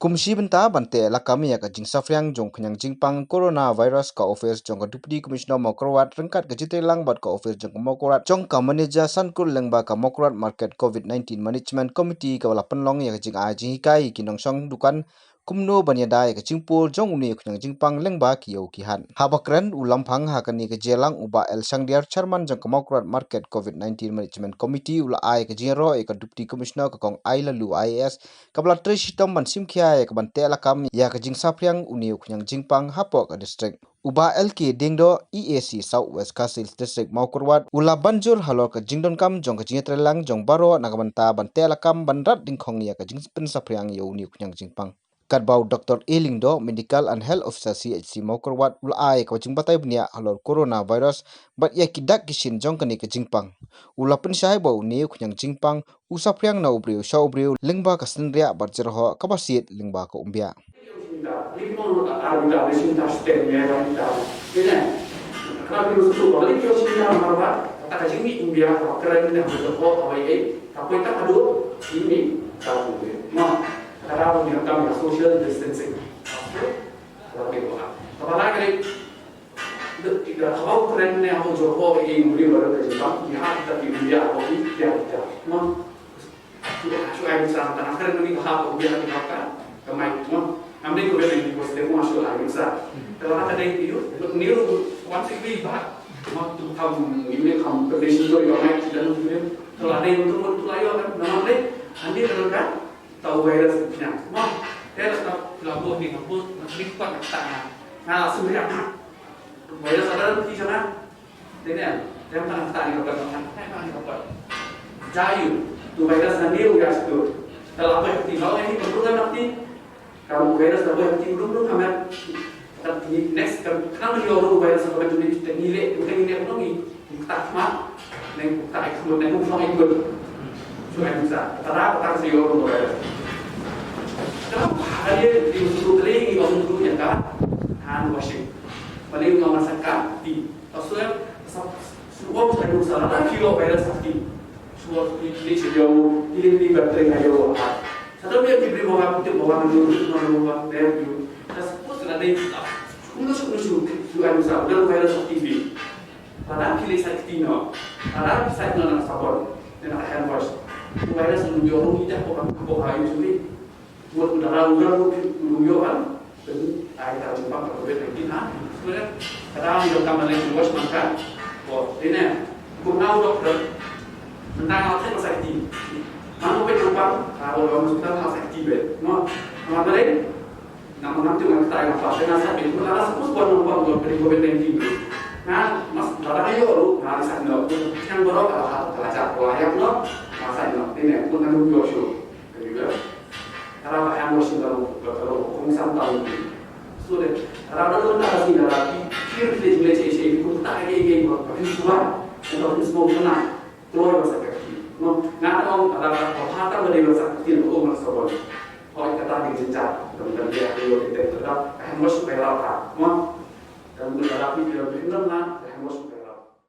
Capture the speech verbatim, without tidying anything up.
Kum shi bynta ban teh lakam ïa ka jingsaphriang jong u khñiang jingpang coronavirus, ka office jong ka Deputy Commissioner Mawkyrwat ryngkat ka jingtreilang bad ka office jong ka Mawkyrwat jong ka Manager Sankul lyngba ka Mawkyrwat Market Covid nineteen Management Committee kaba la pynlong ïa ka jingai jinghikai ïa ki nongshong dukan kumno ban ïada ïa ka jingpur jong une u khñiang jingpang lyngba ki ïew ki hat. Haba kren u Lamphang ha kane ka jingïalang, u Bah L Shangdiar, Chairman jong ka Mawkyrwat Market Covid nineteen Management Committee, u la ai ka jingïaroh ïa ka Deputy Commissioner, ka Kong Ailalu I A S, kaba la trei shitom ban shim khia ïa ka ban teh lakam ïa ka jingsaphriang une u khñiang jingpang hapoh ka district. U Bah L K Diengdoh, E A C South West Khasi Hills District Mawkyrwat, u la ban jur halor ka jingdonkam jong ka jingïatreilang jong baroh na ka bynta ban teh lakam ban rat dyngkhong ïa ka jingpynsaphriang ïa une u khñiang jingpang. Katba u Doctor A Lyngdoh, Medical and Health Officer C H C Mawkyrwat, u la ai ka jingbatai bniah halor coronavirus bad ïa ki dak ki shin jong kane ka jingpang, u la pynshai ba une u khñiang jingpang u saphriang na u briew sha u briew lyngba ka synriah bad jyrhoh kaba siat lyngba ka umbiah. Social distancing. Kaba la ka ri, da, da, kaba u kren ne, ha u jyrhoh ïa u briew baroh ka jingpang, ïa ha kita ki India, ha ki India, kita. Mo. Shu, shu ai nuksa tang ha kren ne, ha u India, kita ka, ka mai, mo. Namne ko ben ni ko ste mo shu ai nuksa. Te la ka dei ïa u, ni u, wan sik wi ba. Mo tu kam, ni ne kam, condition ko ïa mai, kita nu, te la dei tu, tu la ïa kan, namne, andi ka ka. Tau virus khñiang. Mo, te la tau la bo ni ka bo, na ni kwat na ta na. Na la sum ria. Virus ada dalam ti sana. Te ne, te ta na ta ni ka kwat na ta ni ka kwat. Jayu, tu virus na ni u ya situ. Te la bo ti, la ni ka bo na ti. Ka virus na bo ti, belum belum amat. Kat ni next kan, kan ni oro virus apa tu ni, kita ni le, kita ni le, kita ni, kita khmat, neng kita ikut, neng kita ikut. Cuma bisa, kita dah, kita si oro virus. Kenapa? Ada di musuh telingi, musuh telingi kan, hand washing. Paling mau masak kan, di. Maksudnya, semua saya dosa, ada kilo virus sakit. Suwat ki kli ki ïew, ki li ki bacteria ïew ha. Sa da ïa ki briew ba wan, ki ba wan, ki ba wan, ki ba wan, ki ba wan. Sa suppose la dei, kumno, kumno, kumno, kumno, ai nuksa, da virus of T B. Lada ki leit sa kti noh. Lada ki sa noh na sabon. Ne na hand wash. Virus nu ïoh ruh ïa ko kan ko ha ïoh suri. Buat udara, udara, udara, udara, kan? Ai, kita jumpa kat covid nineteen, ha? Sebenarnya, kadang dia kamar lagi bos makan. Oh, ini. Guna doktor. Tentang apa yang sakit. Mana pun jumpa, kalau orang hospital, sakit, bet. No? Nama lain? Nama nanti orang kita yang apa? Saya nasa, bila ada sebut buat nampak, buat dari covid nineteen. Nah, mas, kadang ayo lu, nah, di sana, yang berapa, kalau, kalau, kalau, yang, no? Masa, no? Ini, pun kan, Joshua. Ka ri ba. Ka ra ba hand washing ka long, ka long kongsan tang. So de, ka ra ba long na ka sing ka ra ki, ki reflect le che che, ki kum ta ke ke ba, ka ki suba, ka ki suba ka na. Kloi ba sa ka ki. No, nga ta ong ka ra ba, ka ha ta ba de ba sa ka ki, ko ma sa ba. Hoi ka ta ki jinja, ka ta ki yo ki te ka ra, ka hand wash ka ra ta. No. Ka ra ki ki yo ki na, ka hand wash.